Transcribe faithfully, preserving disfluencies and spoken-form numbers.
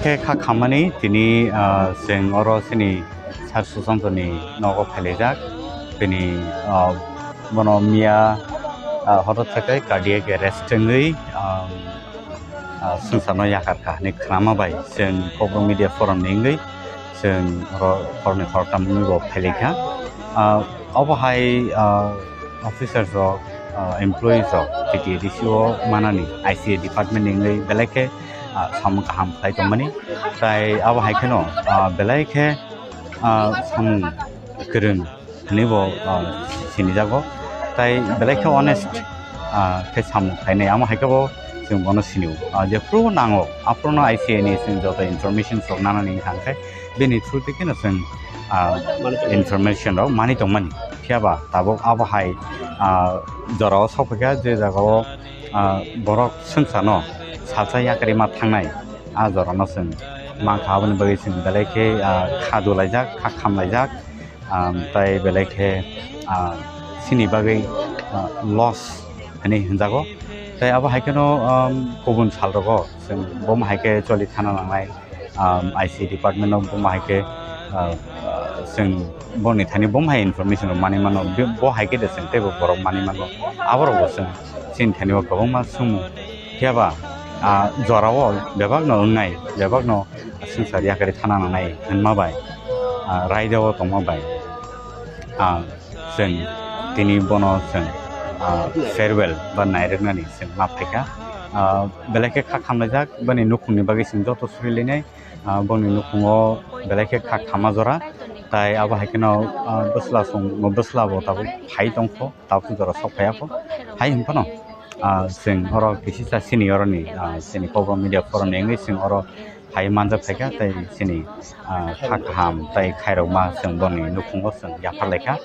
Khe kha khammani tini, ah, chwng oro chini Sir Sushantoni nogo phailaijak. Bini, ah, bono miya, ah, hotot khe cardiac arrest wngwi, ah, ah, swngcharno yakar kha hinwi khnama bai chwng Kokborok Media Forum ni wngwi chwng oro horni hortam wngwi bo phailaikha. Ah, obo hai, ah, officers rok, ah, employees rok T T A D C o manani I C A department ni wngwi belai khe, ah, samung kaham khlai tongmani. Tai abo hai kheno, ah, belai khe, ah, samung kwrwng hinwi bo, ah, sinijago. Tai belai khe honest, ah, khe samung khlainai. Amo hai khe bo chwng bono sinio. Ah, jephru nango, aphruno I C A ni chwng joto information rok nanani wngkha khe bini through twi kheno chwng, ah, information rok manwi tongmani. Phiya ba tabuk abo hai, ah, jorao sokphaikha je jagao, ah, borok swngcharno salsa yakarima thangnai, ah, jorano chwng mankha. Aboni bagwi chwng belai khe, ah, kha dulaijak, kha khamlaijak, um, tai belai khe, ah, chini bagwi, ah, loss hinwi hwnjago. Tai abo hai kheno, um, kubun sal rogo chwng bomo hai khe choli thana nangnai, um, I C department o bomo hai khe, ah, ah, chwng boni thani bomo hai information rok manwi mano, bo hai khe de chwng teibo borok manwi mano. Aborok bo chwng chini thani o kwbangma swngmung. Phiya ba, ah, jorao bebakno wngnai, bebakno swngchar yakarwi thana nangnai hwnma bai, ah, raida o tongma bai, ah, chwng tini bono chwng, ah, farewell ba nairwknani chwng ma phaikha. Ah, belai khe kha khamlaijak, boni nukhungni bagwi chwng joto surilainai, ah, boni nukhungo belai khe kha khama jora. Tai abo hai kheno, ah, bwsla song, bwsla bo tabuk phai tongkho. Tabuk jora sok phaiya kho. Hai hwn phano, ah, chwng oro kisisa sini oroni, ah, chini Kokborok Media Forum ni wngwi chwng oro phai manjak phaikha, tei chini, ah, kha kaham tei khairokma chwng boni nukhungo chwng yaphar laikha.